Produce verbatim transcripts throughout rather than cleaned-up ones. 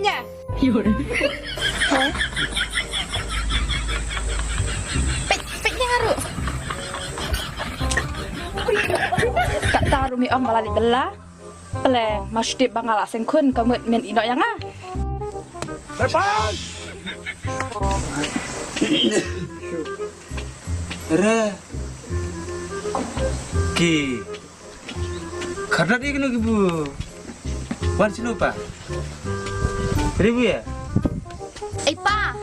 Nya. Peit, peit ïa nga ruh. Kata ruh me ong ba la leit bylla. Pele, ma shu tip ba nga la seng khun, ka mut men ïehnoh ïa nga. Repan! Re. Ki. Khadrat ïa kano ki bu. Wan sino pa. Ribu ïa. Ei pa.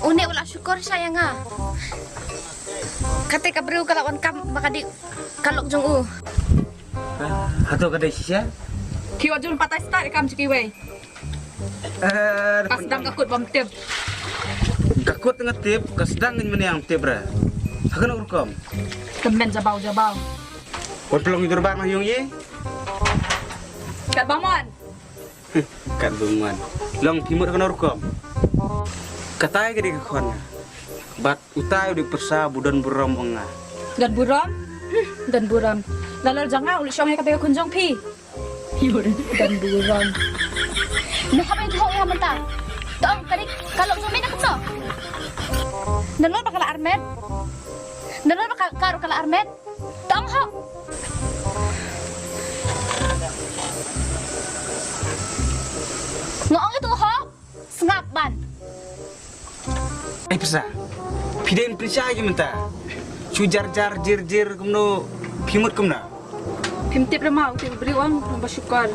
Une u la shukor sha ïa nga. Kate ka briew ka la wan kam ba ka dei ka lok jong u. Hato ka dei shisha? Ki wa jun patai start kam chi kiwei. Eh, ka sdang ka kut bam tip. Ka kut nga tip, ka sdang ngi mane ang tip ra. Ha kano rukom? Ka men jabaw jabaw. Wan pelong i durbar ma yung ye? Kat bamon. Kat bamon. Long timur kano rukom? Katai ka dei ka khon. Bat utai u dei pyrsa bu don burom ong nga. Don burom? Hmm, don burom. Nalor jong nga u la shong ïa kata ka khun jong phi. Don burom. Me hap ïa jong ïa mynta. Tong ka dei ka lok jong me na kumno. Nalor ba ka la armet. Nalor ba ka ka la armet. Tong ho. Nga ong ïa tu ho. Sngap ban. Ai pyrsa. Phi dei pyrsa ki mynta. Shu jar jar jir jir kumno phi mut kumno. Phim tip re ma u tip briew ong ba shukor.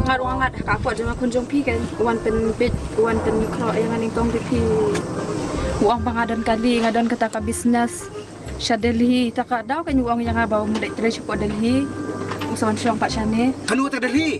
Nga ruh nga ngat ha ka apot jong nga khun jong phi kan wan pynbit wan pynkhroh ïa nga nyngkong phi. U ong ba nga don kali nga don kata ka business. Sha Delhi ta ka daw kan u ong ïa nga ba u mut dei trei sha Delhi. U sa wan shong pat shane. Kano ta Delhi?